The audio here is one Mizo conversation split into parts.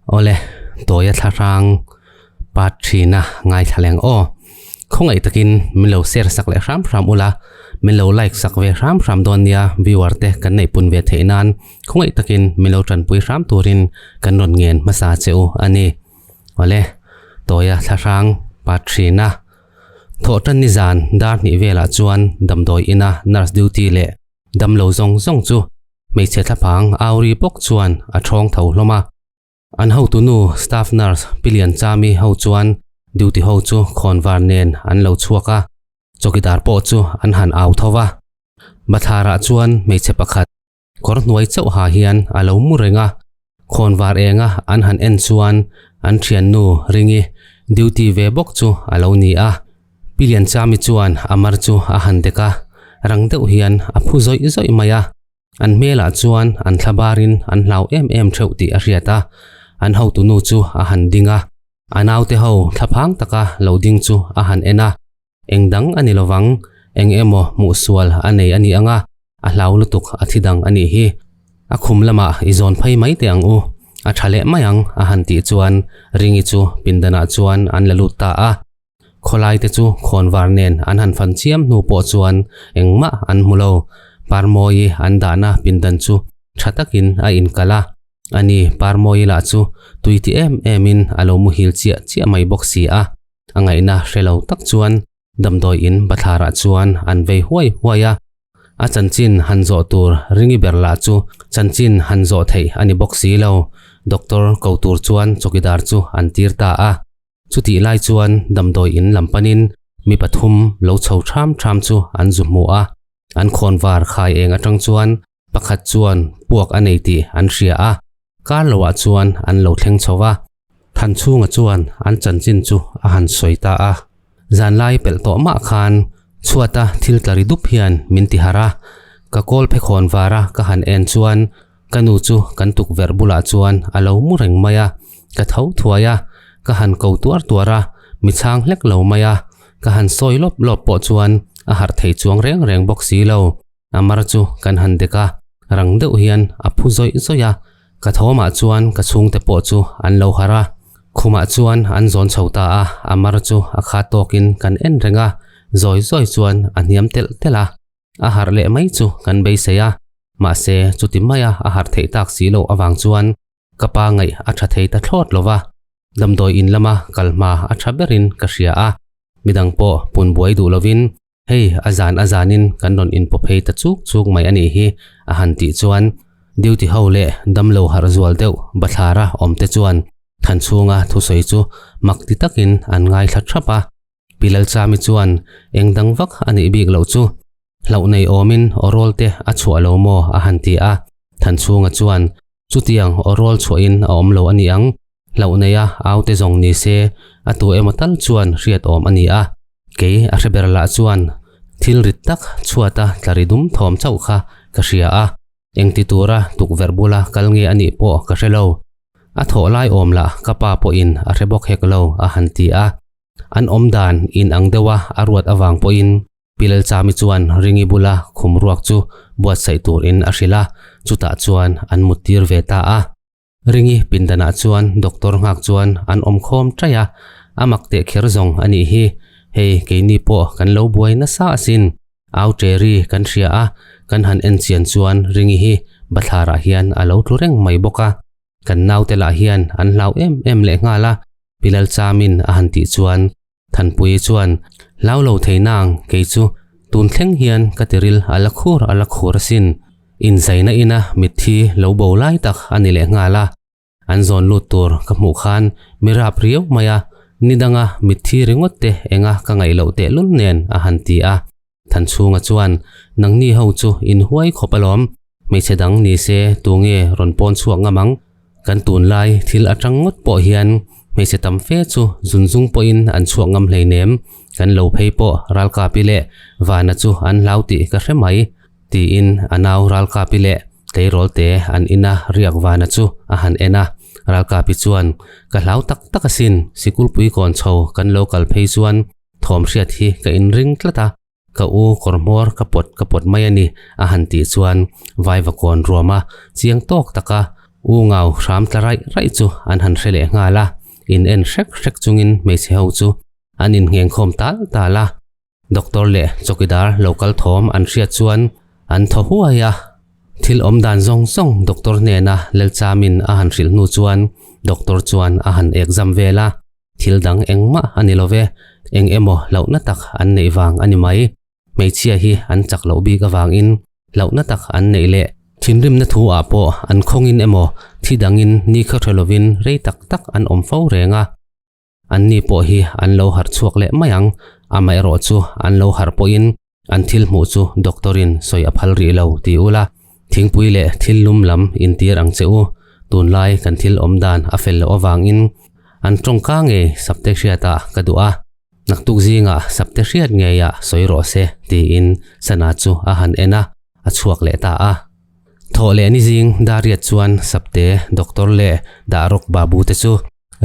Awle, tawia thlahrang part thina ngaithla leng aw. Khawngaih takin min lo share sak leh hram hram ula, min lo like sak ve hram hram dawn nia viewer te kan neih pun ve theih nan khawngaih takin min lo tanpui hram turin kan rawn ngen hmasa che u a ni. Awle, tawia thlahrang part thina thawh tan ni zan dar hnih velah chuan damdawi ina nurse duty leh damlo zawng zawng chu Hmeichhe thlaphang Auri bawk chuan a thawng tho hlawm a. An hotunu staff nurse Pi Lianchami ho chuan duty ho chu khawnvar nen an lo chhuak a, chawkidar pawh chu an han au tho va. Bathlarah chuan hmeichhe pakhat kawr hnuai chauh ha hian a lo mu reng a, khawnvar enga an han en chuan an thiannu Ringi duty ve bawk chu a lo ni a. Pi Lianchami chuan a mar chu a han dek a, rang deuh hian a phu zawih zawih mai a. An hmelah chuan an thla barin an hlau em em theuh tih a hriat a, an hotunu chu a han ding a. A naute ho thlaphang taka lo ding chu a han en a, eng dang a ni lovang, eng emaw hmuhsual a nei a ni ang a, a hlau lutuk a thi dang a nih hi. A khum lamah i zawn phei mai teh ang u, a tha leh mai ang a han tih chuan Ringi chu pindanah chuan an la lut ta a. Khawlai te chu khawnvar nen an han fan chiam hnu pawh chuan engmah an hmu lo. Parmawi an dahna pindan chu tha takin a inkalh a, ani Parmawi lah chu tui ti em emin a lo muhil chiah chiah mai bawk si a. A ngaihna hre lo tak chuan damdawi in bathlarah chuan an vei huai huai a. A chanchin han zawh tur ringi ber lah chu chanchin han zawh theih a ni bawk si lo. Doctor ko tur chuan chawkidar chu an tir ta a. Chutih lai chuan damdawi in lam panin mi pathum lo chho tham tham chu an zu hmu a, an khawnvar khai eng atang chuan pakhat chuan puak a nei tih an hria a, kar loah chuan an lo thleng chho va. Thanchhunga chuan an chanchin chu a han sawi ta a, zanlai pelh tawh mah khan chhuata thil tla ri dup hian min ti harh a, ka kawl phe khawnvara ka han en chuan Ka nu chu kan tukverh bulah chuan a lo mu reng mai a, ka tho thuai a, ka han ko tuar tuar a, mi chhang hlek lo mai a, ka han sawi lawp lawp pawh chuan a harh thei chuang reng reng bawk si lo. A mar chu kan han dek a, rang deuh hian a phu zawih zawih a, ka thawmah chuan ka chhungte pawh chu an lo harh a, khumah chuan an zawn chho ta a, a mar chu a khat tawkin kan en reng a, zawi zawi chuan a hniam telh telh a. A harh leh mai chu kan beisei a, mahse chuti maia a harh theih tak si loh avang chuan ka pa ngaih a tha thei ta thlawt lo va, damdawi in lama kal hma a tha berin ka hria a, midang pawh pun buai duh lovin hei a zan a zanin kan rawn inpaw phei ta chuk chuk mai a nih hi a han tih chuan duty ho leh damlo harh zual deuh bathlara awmte chuan Thanchhunga thusawi chu mak ti takin an ngaithla thap a. Pi Lalchami chuan eng dang vak a nih bik loh chu hlauh nei awmin aw rawl te a chhuah lo maw a han ti a, Thanchhunga chuan chutiang aw rawl chhuahin a awm lo a ni ang, hlauh neia au te zawng ni se a tu emaw tal chuan hriat awm a ni a, kei a hre ber lah chuan thil rit tak chhuata tla ri dum thawm chauh kha ka hria a, engti tura tukverh bula kal nge a nih pawh ka hre lo, a thawh lai awm lah ka pa pawhin a hre bawk hek lo a han ti a. An awm dan in ang deuha a ruat avang pawhin Pi Lalchami chuan Ringi bula khum ruak chu buatsaih turin a hrilh a, chutah chuan an muttir ve ta a. Ringi pindanah chuan doctor nghak chuan an awm khawm ṭaih a, a mak teh kher zawng a nih hi, hei keini pawh kan lo buai nasa asin, au ṭeri kan hria a, kan han en chian chuan Ringi hi bathlarah hian a lo tlu reng mai bawk a. Kan naute lah hian an hlau em em leh nghal a, Pi Lalchamin a han tih chuan Thanpuii chuan, Hlau lo thei nang, kei chu tun thleng hian ka tiril a la khur a la khur asin. Inzaina ina mitthi lo bo lai tak a ni leh nghal a, an zawn lut tur ka hmuh khan mi rap riau mai a, ni danga mitthi ringawt te enga ka ngaih loh tehlul nen a han ti a. Thanchhunga chuan, Nangni ho chu in huai khawp alawm, hmeichhe dang ni se tunge rawn pawn chhuak ngam ang? Kan tunlai thil atang ngawt pawh hian hmeichhe tam fe chu zunzung pawhin an chhuak ngam hleinem, kan lo phei pawh Ralkapi leh Vana chu an hlau tih ka hre mai, tiin a nau Ralkapi leh tleirawl te an ina riak Vana chu a han en a. Ralkapi chuan, Ka hlau tak tak asin, sikulpui kawn chho kan lo kal phei chuan Thawm hriat hi ka inring tlat a, ka u kawr hmawr ka pawt ka pawt mai a ni, a han tih chuan Vaivakawn ruama chiang tawk taka U ngau hram tla raih raih chu an han hre leh nghal a, in en hrek hrek chungin hmeichhe ho chu an innghengkhawm tal tal a. Doctor leh chawkidar lo kal thawm an hriat chuan an thaw huai a. Thil awm dan zawng zawng doctor hnena Lalchamin a han hrilh hnu chuan doctor chuan a han exam vel a, thil dang engmah a ni lo ve, eng emaw hlauhna tak an neih vang a ni mai. Hmeichhia hi an chak loh bik avangin hlauhna tak an neih leh thinrimna thu ah pawh an khawngin emaw thi dangin ni khaw tha lovin rei tak tak an awm fo reng a. Anni pawh hi an lo harh chhuak leh mai ang, amaherawh chu an lo harh pawhin an thil hmuh chu doctor in sawi a phal rih lo ti ula, thingpui leh thil lum lam intir ang che u, tunlai kan thil awm dan a fel loh avangin an tawngka ngei sapte hriatah ka duh a. Naktuk zingah sapte hriat ngeiah sawi rawh se tiin sana chu a han en a, a chhuak leh ta a. Thawh leh ni zing Dariat chuan sapte doctor leh Dahrawk babu te chu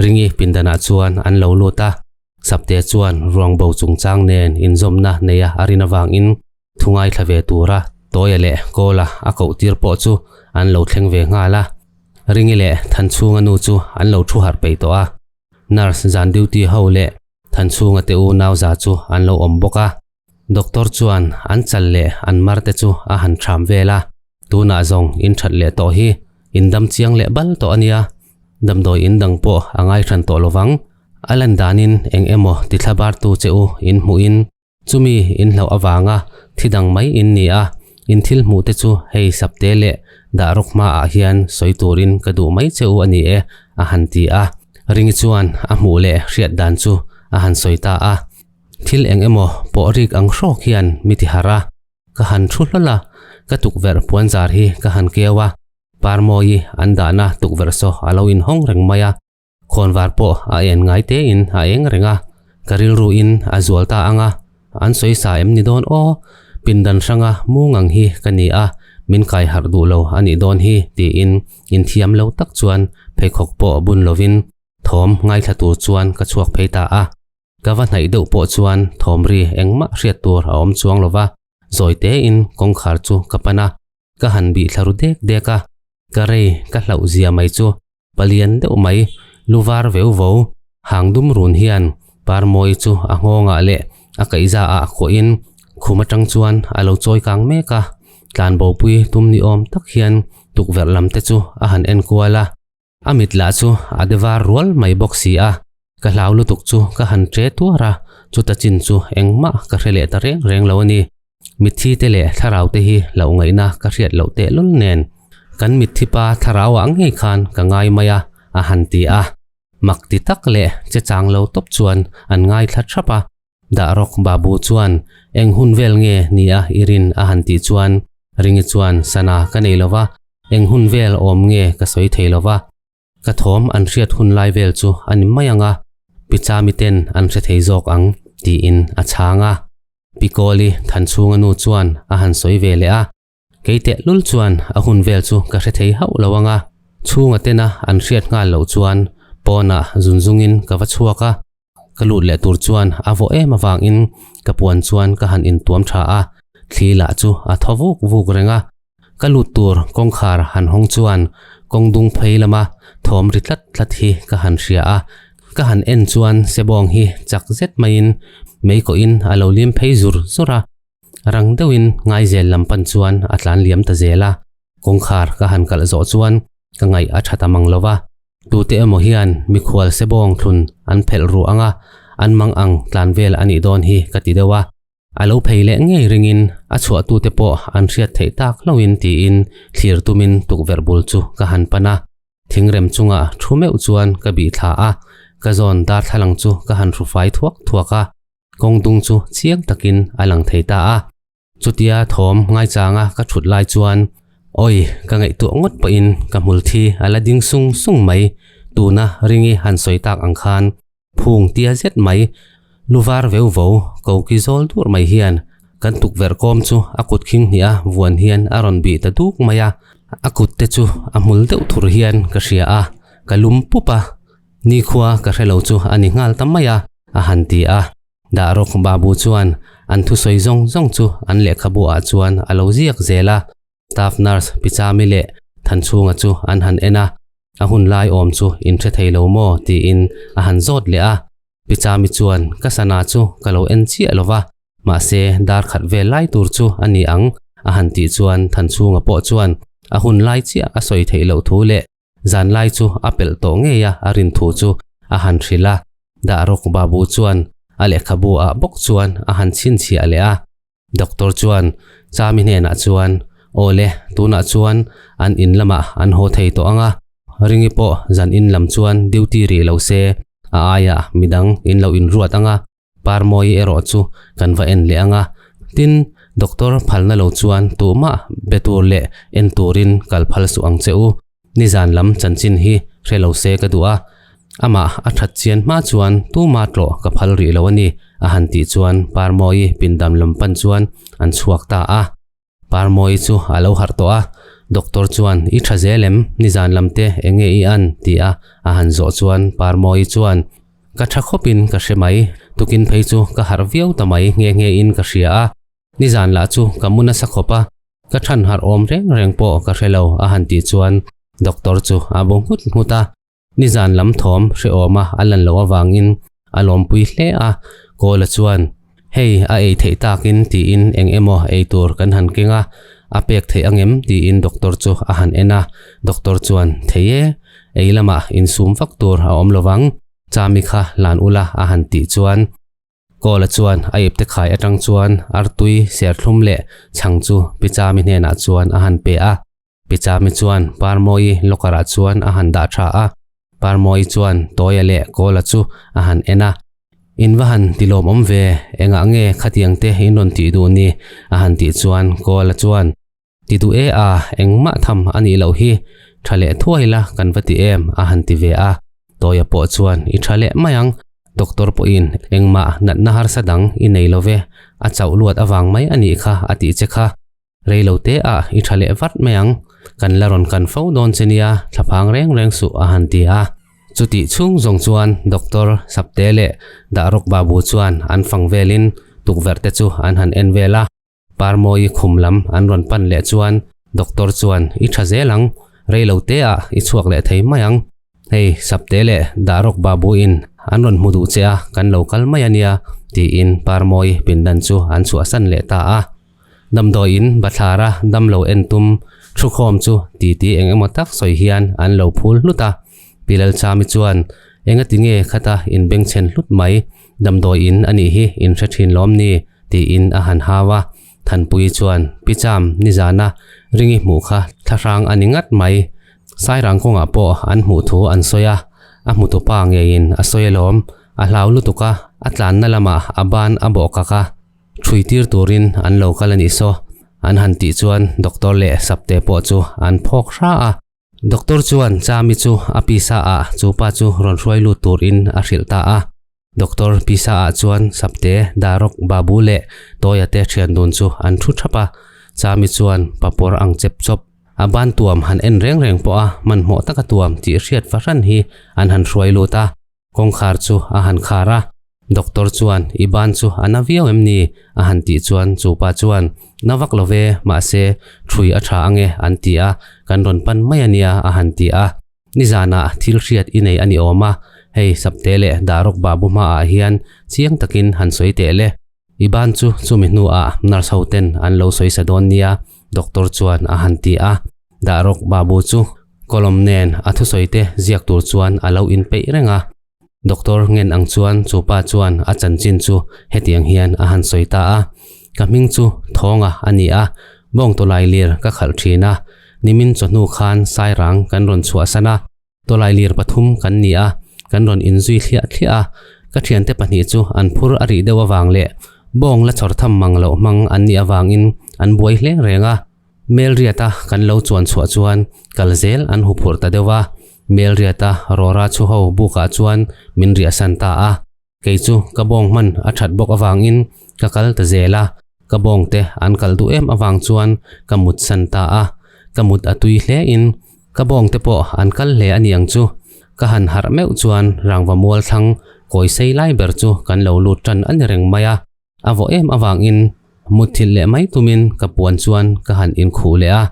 ringi pindanah chuan an lo lut a. Sapte chuan ruang bo chungchang nen inzawmna neia a rin avangin thu ngaithla ve tura Tawia leh Kawla a koh tir pawh chu an lo thleng ve nghal a. Ringi leh Thanchhunga nu chu an lo thu harh peih tawh a. Nurse zan duty ho leh Thanchhunga te u nau za chu an lo awm bawk a. Doctor chuan an chal leh an mar te chu a han thram vel a, tunah zawng in that leh tawh hi in dam chiang leh bal tawh a nia, damdawi in dang pawh a ngai hran tawh lovang. A lan danin eng emaw ti thlabar tu che u in hmuh in Chumi in hlauh avanga thi dang mai in ni a, in thil hmuh te chu hei sapte leh dah rawk hmaah hian sawi turin ka duh mai che u a ni e, a han ti a. Ringi chuan a hmuh leh hriat dan chu a han sawi ta a. Thil eng emaw pawh rik ang hrawk hian mi ti harh a, ka han thu hlawl a, ka tukverh puanzar hi ka han keu a, Parmawi an dahna tukverh saw a lo inhawng reng mai a. Khawnvar pawh a en ngai tein a eng reng a, ka rilru in a zual ta ang a, an sawi sa em ni dawn aw, pindan hranga mu ngang hi ka ni a, min kai harh duh lo a nih dawn hi tiin inthiam lo tak chuan pheikhawk pawh bun lovin thawm ngaithla tur chuan ka chhuak phei ta a. Ka va hnaih deuh pawh chuan thawm ri engmah hriat tur a awm chuang lo va, zawi tein kawngkhar chu ka pan a, ka han bih thla ru dek dek a, ka rei ka hlauh zia mai chu Palian deuh mai, lu var veu vo, hang dum run hian Parmawi chu a nghawngah leh a kaihza ah khuahin khum atang chuan a lo chawi kang mek a, tlanbopui tum ni awm tak hian tukverh lam te chu a han en kual a, a mit lah chu a de var rual mai bawk si a, ka hlau lutuk chu ka han tre tuar a, chuta chin chu engmah ka hre leh ta reng reng lo a ni. Mitthi te leh thlarau te hi loh ngaihna ka hriat loh tehlul nen kan mitthi pa thlarau ah ngei khan ka ngai mai a, a han ti a. Mak ti tak leh che chang lo tawp chuan an ngaithla thap a. Dahrawk Babu chuan eng hun vel nge ni a i rin a han tih chuan Ringi chuan sana ka nei lo va, eng hun vel awm nge ka sawi thei lo va. Ka thawm an hriat hun lai vel chu a ni mai ang a, Pichami ten an hre thei zawk ang, tiin a chhang a. Pi Kawli Thanchhunga nu chuan a han sawi ve leh a, Kei tehlul chuan a hun vel chu ka hre thei hauh lo ang a, chhunga tena an hriat nghal loh chuan pawnah zunzungin ka va chhuak a, ka lut leh tur chuan a vawh em avangin ka puan chuan ka han intuam tha a, thli lah chu a thaw vuk vuk reng a. Ka lut tur kawngkhar han hawng chuan kawng dung phei lama thawm ri tlat tlat hi ka han hria a, ka han en chuan sebawng hi chak zet maiin mei kawhin a lo lim phei zur zur a, rang deuhin ngaizel lam pan chuan a tlan liam ta zel a, kawngkhar ka han kalh zawh chuan ka ngaih a tha ta mang lo va, tute emaw hian mikhual sebawng thlun an phelh ruh ang a, an mang ang tlan vel a nih dawn hi ka ti deuh a. A lo phei leh ngei ringin a chhuahtute pawh an hriat theih tak hlauhin tiin thlir tumin tukverh bul chu ka han pan a. Thingrem chungah thu meuh chuan ka bih thla a, ka zawn darthlalang chu ka han hru fai thuak thuak a, kawng dung chu chiang takin a lang thei ta a. Chutia thawm ngaichanga ka thut lai chuan awi ka ngaihtuah ngawt pawhin ka hmul thi a la ding sung sung mai, tuna ringi han sawi tak ang khan Phung tia zet mai, lu var veu vo, ko ki zawl dur mai hian kan tukverh kawm chu a kut khing hnih a vuan hian a rawn bih ta duk mai a, a kut te chu a hmul deuh thur hian ka hria a, ka lum pup a, nikhua ka hre lo chu a ni nghal ta mai a, a han ti a. Dahrawk Babu chuan an thusawi zawng zawng chu an lehkhabu ah chuan a lo ziak zel a. Staff nurse Pichami leh Thanchhunga chu an han en a, A hun lai awm chu in hre thei lo maw? tiin a han zawt leh a. Pi Chami chuan, Ka sana chu ka lo en chiah lo va, mahse dar khat vel lai tur chu a ni ang, a han tih chuan Thanchhunga pawh chuan a hun lai chiah a sawi theih loh thu leh zan lai chu a pelh tawh ngei a a rin thu chu a han hrilh a. Dahrawk Babu chuan a lehkhabu ah bawk chuan a han chhinchhiah leh a. Doctor chuan Chami hnenah chuan, Aw le, tunah chuan an in lamah an haw thei tawh ang a, Ringi pawh zan in lam chuan duty rih lo se, a aiah midang in lo inruat ang a, Parmawi erawh chu kan va en leh ang a. Tin, Doctor phalna lo chuan tuhmah be tur leh en turin kal phal suh ang che u. Nizan lam chanchin hi hre lo se ka duh a, amah a that chian hma chuan tuma tlawh ka phal rih lo a ni, a han tih chuan Parmawi pindam lam pan chuan an chhuak ta a. Parmawi chu a lo harh tawh a, Doctor chuan i tha zel em, nizan lam te eng nge i an? ti a a han zawh chuan Parmawi chuan ka tha khawpin ka hre mai, tukin phei chu ka harh viau ta mai nghe nghe in ka hria a. Nizan lah chu ka mu nasa khawp a, ka than harh awm reng reng pawh ka hre lo a han tih chuan doctor chu a bu nghut nghut a. Nizan lam thawm hrehawma a lan loh avangin a lawmpui hle a, Kawla chuan hei a ei theih takin tiin eng emaw ei tur kan han keng a, a pek theih angem tiin doctor chu a han en a, doctor chuan thei e, ei lamah insum vak tur a awm lovang, Chami kha hlan ula a han tih chuan Kawla chuan a ipte khai atang chuan artui serthlum leh chhang chu Pi Chami hnenah chuan a han pe a. Pi Chami chuan Parmawi locker ah chuan a han dah tha a. Parmawi chuan Tawia leh Kawla chu a han en a. In va han ti lawmawm ve, engah nge khatiang te in rawn tih duh ni? a han tih chuan Kawla chuan Ti duh e a, engmah tham a nih loh hi, tha leh thuai la kan va ti em a han ti ve a, Tawia pawh chuan i tha leh mai ang, doctor pawhin engmah natna harsa dang i nei lo ve, a chauh luat avang mai a nih kha a tih che kha, rei lo te ah i tha leh vat mai ang, kan la rawn kan fo dawn che nia, thlaphang reng reng suh a han ti a. Chutih chhung zawng chuan Doctor Sapte leh Dahrawk Babu chuan an fang velin tukverh te chu an han en vel a. Parmawi khum lam an rawn pan leh chuan doctor chuan i tha zel ang, rei lo te ah i chhuak leh thei mai ang. Hei Sapte leh Dahrawk Babu in an rawn hmu duh che a, kan lo kal mai a nia tiin Parmawi pindan chu an chhuahsan leh ta a. Damdawiin bathlara damlo en tum thukhawm chu titi eng emaw tak sawi hian an lo phul hlut a. Pi Lalchami chuan engati nge khata inbengchhen hlut mai, damdawiin a nih hi in hre thin lawm ni? Tiin a han hau a, Thanpuii chuan, Pi Cham, nizana ringi hmuh kha thlahrang a ni ngat mai. Sairang kawngah pawh an hmuh thu an sawi a, a hmutupa ngeiin a sawi alawm. A hlau lutuk a, a tlanna lamah a ban a bawh kak a, ṭhui tir turin an lo kal a nih saw. An han tih chuan doctor leh Sapte pawh chu an phawk hra a. Doctor chuan Chami chu a pisa ah chu pa chu rawn hruai lut turin a hrilh ta a. Doctor pisa ah chuan Sapte, Darok, Babu leh Tawia te thian dun chu an thu thap a. Chami chuan papawr ang chep chawp a ban tuam han en reng reng pawh a hmanhmawh taka tuam tih hriat fahran hi an han hruai lut a. Kawngkhar chu a han khar a, Doctor chuan i ban chu a na viau em ni? a han tih chuan chu pa chuan na vak lo ve, mahse ṭhui a ṭha ange an ti a, kan rawn pan mai a nia a han ti a. Nizanah thil hriat i nei a ni awm a, hei Sapte leh Darok Babu hmaah hian chiang takin han sawi teh le. I ban chu chumi hnuah nurse ho ten an lo sawi sa dawn nia Doctor chuan a han ti a. Darok Babu chu kawlawm nen a thusawi te ziak tur chuan a lo inpeih reng a. Doctor ngen ang chuan chu pa chuan a chanchin chu hetiang hian a han sawi ta a, Ka hming chu Thawnga a ni a, bawng tawlai lir ka khalh thin a, nimin chawhnu khan Sairang kan rawn chhuahsan a, tawlai lir pathum kan ni a, kan rawn inzui thliah thliah a, ka thiante pahnih chu an phur a rih deuh avang leh bawng la chawr tham mang loh hmang an nih avangin an buai hle reng a. Melriata kan lo chuan chhuah chuan kal zel an hu phurh ta deuh a, Melriata rawra chhu ho bukah chuan min riahsan ta a. Kei chu ka bawng hman a that bawk avangin ka kal ta zel a, ka bawng te an kal duh em avang chuan ka mut san ta a, ka mut a tui hle in ka bawng te pawh an kal hle a niang chu. Ka han harh meuh chuan rangva mual thlang kawi sei lai ber chu kan lo lut tan a ni reng mai a. A vawh em avangin mutthilh leh mai tumin ka puan chuan ka han inkhuh leh a.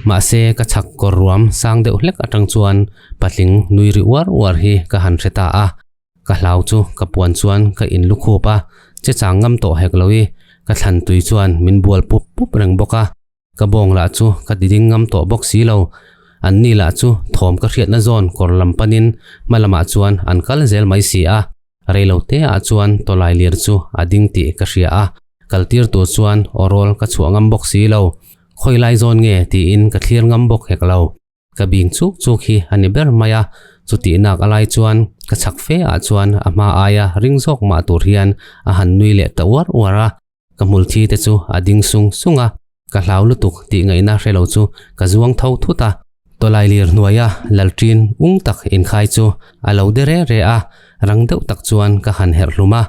Mahse ka chhak kawr ruam sang deuh hlek atang chuan patling nui ri uar uar hi ka han hre ta a. Ka hlau chu ka puan chuan ka in lu khup a, che chang ngam tawh hek lo i ka thlan tui chuan min bual pup pup reng bawk a. Ka bawng lah chu ka ti ding ngam tawh bawk si lo. An ni lah chu thawm ka hriatna zawn kawr lam panin hma lamah chuan an kal zel mai si a. Rei lo te ah chuan tawlai lir chu a ding tih ka hria a, kal tir tur chuan aw rawl ka chhuah ngam bawk si lo. Khawi lai zawn nge tiin ka thlir ngam bawk hek lo. Ka bing chuk chuk hi a ni ber mai a, chutih nak a lai chuan ka chhak fe ah chuan a hma aia ring zawk mah tur hian a han nui leh ta uar uar a. Ka hmul thi te chu a ding sung sung a, ka hlau lutuk tih ngaihna hre lo chu ka zuang tho thut a. Tawlai lir hnuaia lalṭin ung tak inkhai chu a lo de re re a, rang deuh tak chuan ka han herh hlum a.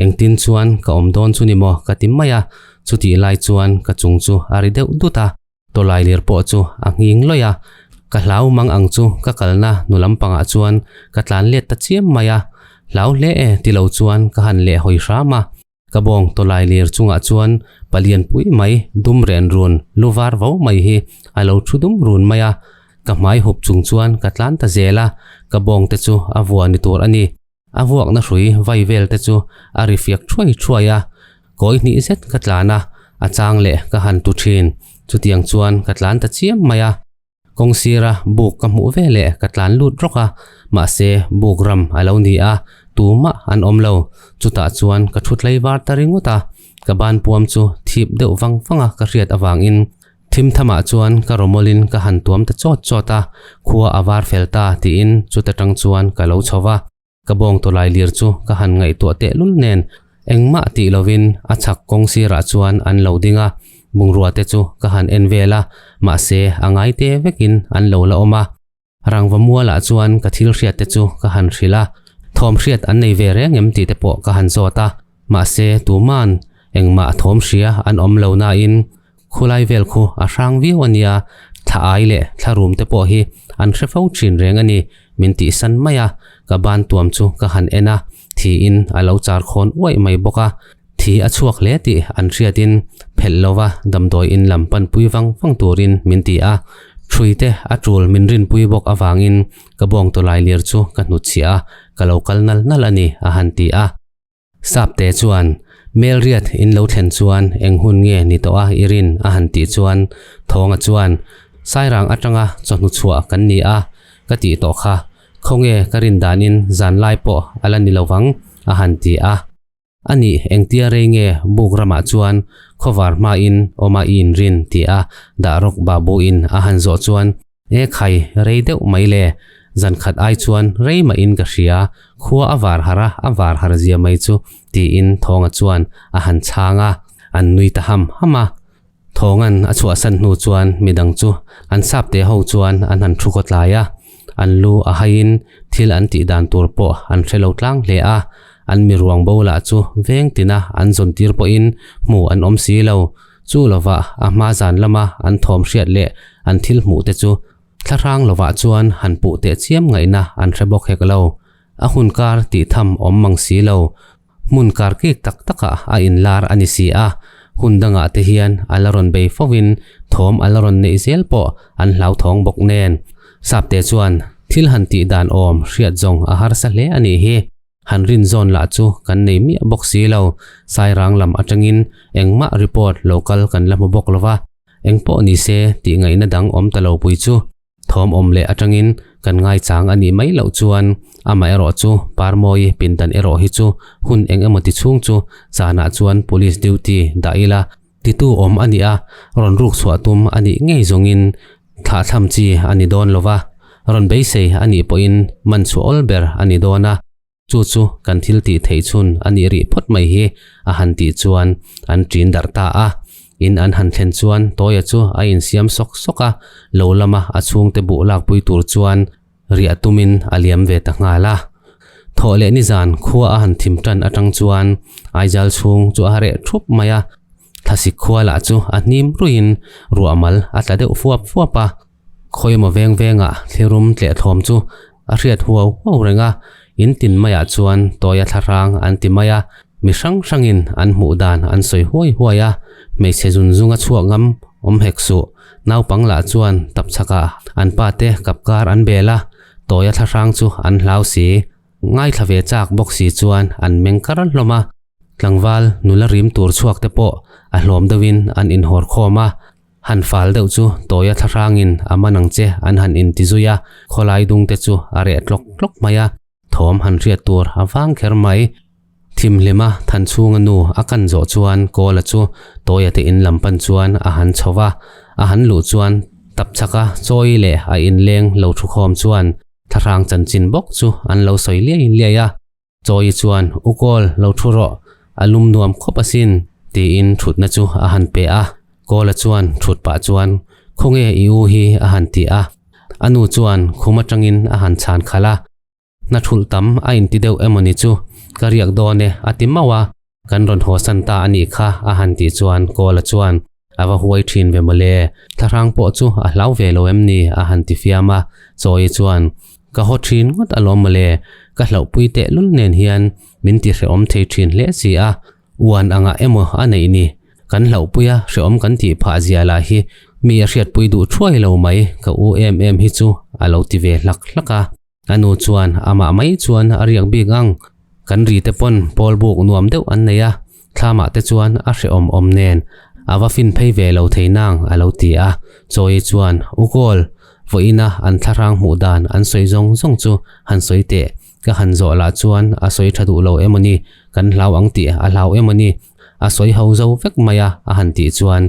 Engtin chuan ka awm dawn chu ni maw ka ti mai a, chutih lai chuan ka chung chu a ri deuh dut a. Tawlai lir pawh chu a nghing lawih a, ka hlau mang ang chu ka kalna nu lampangah chuan ka tlan let ta chiam mai a, hlau hle e ti lo chuan ka han leh hawi hram a. Ka bawng tawlai lir chungah chuan palian pui mai dum ren run lu var vo mai hi a lo thu dum run mai a, ka hmai hup chung chuan ka tlan ta zel a, ka bawng te chu a vua ni tur a ni. A vuakna hrui vai vel te chu a ri fiak thuai thuai a, kawi hnih zet ka tlan a, a chang leh ka han tu thin, chutiang chuan ka tlan ta chiam mai a. Kawng sira buk ka hmuh ve leh ka tlan lut rawk a, mahse buk ram a lo ni a, tumah an awm lo. Chutah chuan ka thu tlei var ta ringawt a, ka ban puam chu thip deuh vang vang a ka hriat avangin thim thamah chuan ka rawmawlin ka han tuam ta chawt chawt a, khua a var fel ta tiin chuta tang chuan ka lo chho va. Ka bawng tawlai lir chu ka han ngaihtuah tehlul nen engmah tih lovin a chhak kawng sirah chuan an lo ding a, bungrua te chu ka han en vel a, mahse a ngai te vekin an lo la awm a. Rangva mualah chuan ka thil hriat te chu ka han hrilh a, thawm hriat an nei ve reng em tih te pawh ka han zawt a, mahse tuman engmah thawm hria an awm lo nain Khulai vel khu a hrang viau a nia, thla ai leh thla rum te pawh hi an hre fo thin reng a ni, min tihsan mai a, ka ban tuam chu ka han en a, thiin a lo char khawn uaih mai bawk a, thi a chhuak hle tih an hriatin phelh lova damdawi in lam panpui vang vang turin min ti a, ṭhui te a ṭul min rinpui bawk avangin ka bawng tawlai lir chu ka hnutchhiah a, ka lo kal nal nal a ni a han ti a. Sapte chuan, Melriat in lo thlen chuan eng hun nge ni tawh a i rin a han tih chuan Thawnga chuan, Sairang atanga chawhnu chhuah kan ni a, ka tih tawh kha, khawnge ka rin danin zan lai pawh a la ni lovang a han ti a. Anih engtia rei nge buk ramah chuan khawvar hmain awma i inrin ti a Dahrawk Babu-in a han zawh chuan E khai, rei deuh mai le. Zan khat ai chuan rei mahin ka hria, khua a var har a, a var har zia mai chu, tiin Thawnga chuan a han chhang a, an nui ta ham ham a. Thawnga'n a chhuahsan hnu chuan midang chu an sapte ho chuan an han thu khawtlai a, an lu a haiin thil an tih dan tur pawh an hre lo tlang hle a, an mi ruang bo lah chu veng tina an zawn tir pawhin hmu an awm si lo. Chu lovah a hma zan lama an thawm hriat leh an thil hmuh te chu thlahrang lovah chuan han puh teh chiam ngaihna an hre bawk hek lo. A hun kar tih tham awm mang si lo. Hmun kar kik tak takah a inlar a ni si a, hun dangah te hian a la rawn bei fovin thawm a la rawn neih zel pawh an hlauthawng bawk nen. Sapte chuan thil han tih dan awm hriat zawng a harsa hle a nih hi. Han rin zawn lah chu kan nei miah bawk si lo, Sairang lam atangin engmah report lo kal kan la hmu bawk lo va, engpawh ni se tih ngaihna dang awm ta lo pui chu thawm awm leh atangin kan ngaichang a nih mai loh chuan amaherawh chu Parmawi pindan erawh hi chu hun eng emaw ti chhung chu zanah chuan police duty dah ila titu awm a nih a, rawn ruk chhuah tum a nih ngei zawngin Thlahthlam chi a ni dawn lo va, rawn beisei a nih pawhin man chhuah awl ber a ni dawn a, chu chu kan thil tih theih chhun a nih rih phawt mai hi a han tih chuan an ṭin darh ta a. In an han thlen chuan Tawia chu a insiam sawk sawk a, lo lama a chhungte buh lakpui tur chuan riah tumin a liam ve ta nghal a. Thawh leh nizan khua a han thim tan atang chuan Aijal chhung chu a reh thup mai a, thlasik khua lah chu a hnim ruiin ruah mal a tla deuh fuap fuap a. Khawi emaw veng vengah thlirum tleh thawm chu a hriat huau huau reng a, in tin maiah chuan tawia thlahrang an ti mai a, mi hrang hrangin an hmuh dan an sawi huai huai a, hmeichhe zun zunga chhuak ngam awm hek suh. Naupang lah chuan tapchhakah an pa te kapkar an bel a, tawia thlahrang chu an hlau si. Ngaithla ve chak bawk si chuan an meng kar hlawm a. Tlangval nula rim tur chhuak te pawh a hlawm deuhin an inhawr khawm a. Han fal deuh chu tawia thlahrangin a man ang che an han inti zui a, khawlai dung te chu a reh tlawk tlawk mai a. Thawm han hriat tur a vang kher mai. Thimhlima Thanchhunga nu a kan zawh chuan Kawla chu Tawia te in lam pan chuan a han chho va, a han luh chuan tapchhaka chawi leh a inleng lo thukhawm chuan thlahrang chanchin bawk chu an lo sawi liai liai a. Chawi chuan, U Kawl, lo thu rawh, a lum nuam khawp asin, tiin thutna chu a han pe a. Kawla chuan thut pah chuan, Khawnge i u hi? a han ti a. A nu chuan khum atangin a han chhan khalh a. Hna thulh tam a inti deuh emawni chu ka riak dawn e a ti mauh a, kan rawn hawsan ta a nih kha a han tih chuan Kawla chuan a va huai thin ve mawle, thlahrang pawh chu a hlau ve lo em ni a han ti fiam a, Chawi chuan ka haw thin ngawt alawm mawle, ka hlauhpui tehlul nen hian min ti hrehawm thei thin hle si a, Uan angah emaw a neih ni? Kan hlauhpui a, hreawm kan tih phah zia lah hi mi a hriatpui duh thuai lo mai, ka u em em hi chu a lo ti ve hlak hlak a. A nu chuan amah mai chuan a riak bik ang, kan ri te pawn pawl buk nuam deuh an nei a, thlamah te chuan a hreawm awm nen a va fin phei ve lo thei nang a lo ti a. Chawi chuan, U Kawl, vawiina an thlahrang hmuh dan an sawi zawng zawng chu han sawi teh, Ka han zawh lah chuan a sawi tha duh lo emaw ni, kan hlau ang tih a hlau emaw ni, a sawi ho zo vek mai a a han tih chuan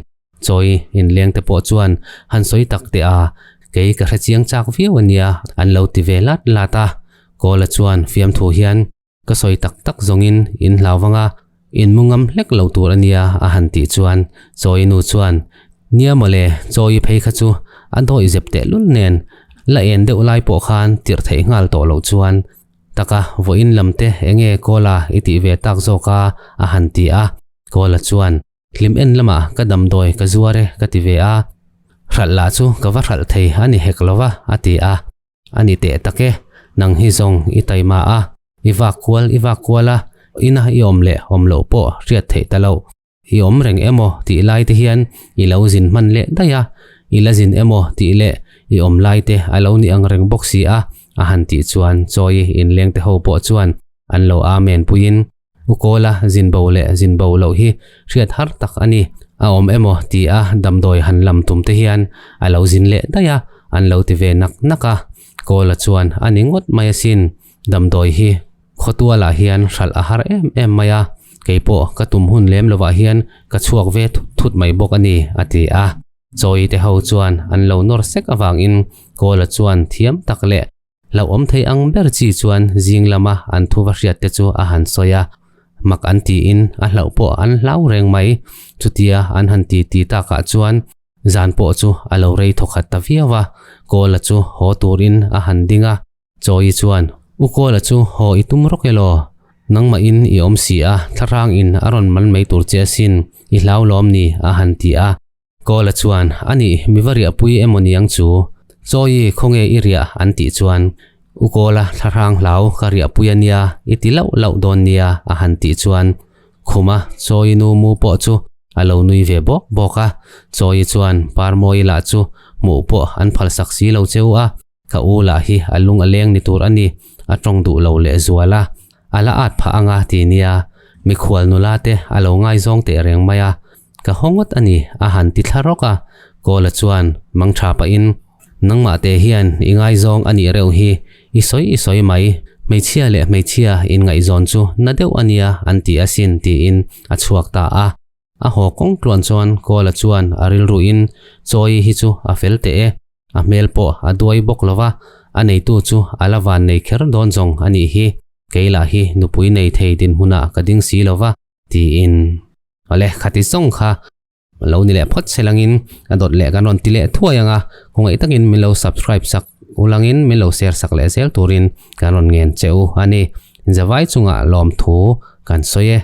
chawi inleng te pawh chuan han sawi tak teh a, kei ka hre chiang chak viau a nia an lo ti ve lat lat a. Kawla chuan fiamthu hian ka sawi tak tak zawngin in hlau vang a, in mu ngam hlek lo tur a nia a han tih chuan chawi nu chuan nia mawle chawi phei kha chu a dawih zep tehlul nen la en deuh lai pawh khan tirh theih nghal tawh loh chuan taka vawiin lam te enge Kawla i tih ve tak zawk a a han ti a Kawla chuan Hlim en lamah ka damdawi ka zuar e ka ti ve a hralh lah chu ka va hralh thei a ni hek lova a ti a. A ni teh tak e, nang hi zawng i taima a, i vak kual i vak kual a, ina i awm leh awm loh pawh hriat theih ta lo. I awm reng emaw tih lai te hian i lo zin hman leh daih a, i la zin emaw tih leh i awm lai te a lo ni ang reng bawk si a, a han tih chuan chawi inleng te ho pawh chuan an lo amen puiin U Kawla zin bo leh zin bo loh hi hriat har tak a ni. A awm emaw ti a damdawi han lam tum te hian a lo zin leh daih a, an lo ti ve nak nak a. Kawla chuan a ni ngawt mai asin, damdawi hi khawtualah hian hralh a har em em mai a, keipawh ka tum hun lem lovah hian ka chhuak ve thut thut mai bawk a ni, a ti a. Chawi te ho chuan an lo nawr sek avangin Kawla chuan thiam tak leh Hlauhawm thei ang ber chi chuan zing lama an thu va hriat te chu a han sawi a, mak an tiin a hlauh pawh an hlau reng mai. Chutia an han ti ti takah chuan zan pawh chu a lo rei thawkhat ta viau a, Kawla chu haw turin a han ding a, Chawi chuan, U Kawla chu haw i tum rawk elaw? Nangmahin i awm si a, thlahrang in a rawn man mai tur che asin, i hlau lawm ni? a han ti a. Kawla chuan, A nih, mi va riahpui emaw niang chu? Chawi, khawnge i riah? an tih chuan, U Kawla, thlahrang hlau, ka riahpui a nia, i ti lauh lauh dawn nia, a han tih chuan, Khuma Chawi nu mu pawh chu a lo nui ve bawk bawk a. Chawi chuan, Parmawi lah chu hmuh pawh an phalsak si lo cheu a, ka u lah hi a lung a leng ni tur a ni, a tawng duh lo leh zual a, a la at phah anga ti nia, mikhual nula te a lo ngaizawng teh reng mai a, Ka haw ngawt a ni, a han ti thla rawk a. Kawla chuan mang tha pahin, Nangmah te hian i ngaizawng a nih reuh hi, i sawi i sawi mai, hmeichhia leh hmeichhia inngaihzawn chu na deuh a nia an ti asin tiin a chhuak ta a. A haw kawng tluan chuan Kawla chuan a rilruin Chawi hi chu a fel teh e, a hmel pawh a duai bawk lo va, a neitu chu a la van nei kher dawn zawng a nih hi, kei lah hi nupui nei thei dinhmunah ka ding si lo va tiin. Awle, khati zawng kha lo ni leh phawt se langin a dawt leh kan rawn ti leh thuai ang a, khawngaih takin min lo subscribe sak ulangin min lo share sak leh zel turin kan rawn ngen che u a ni. Zavai chungah lawmthu kan sawi e.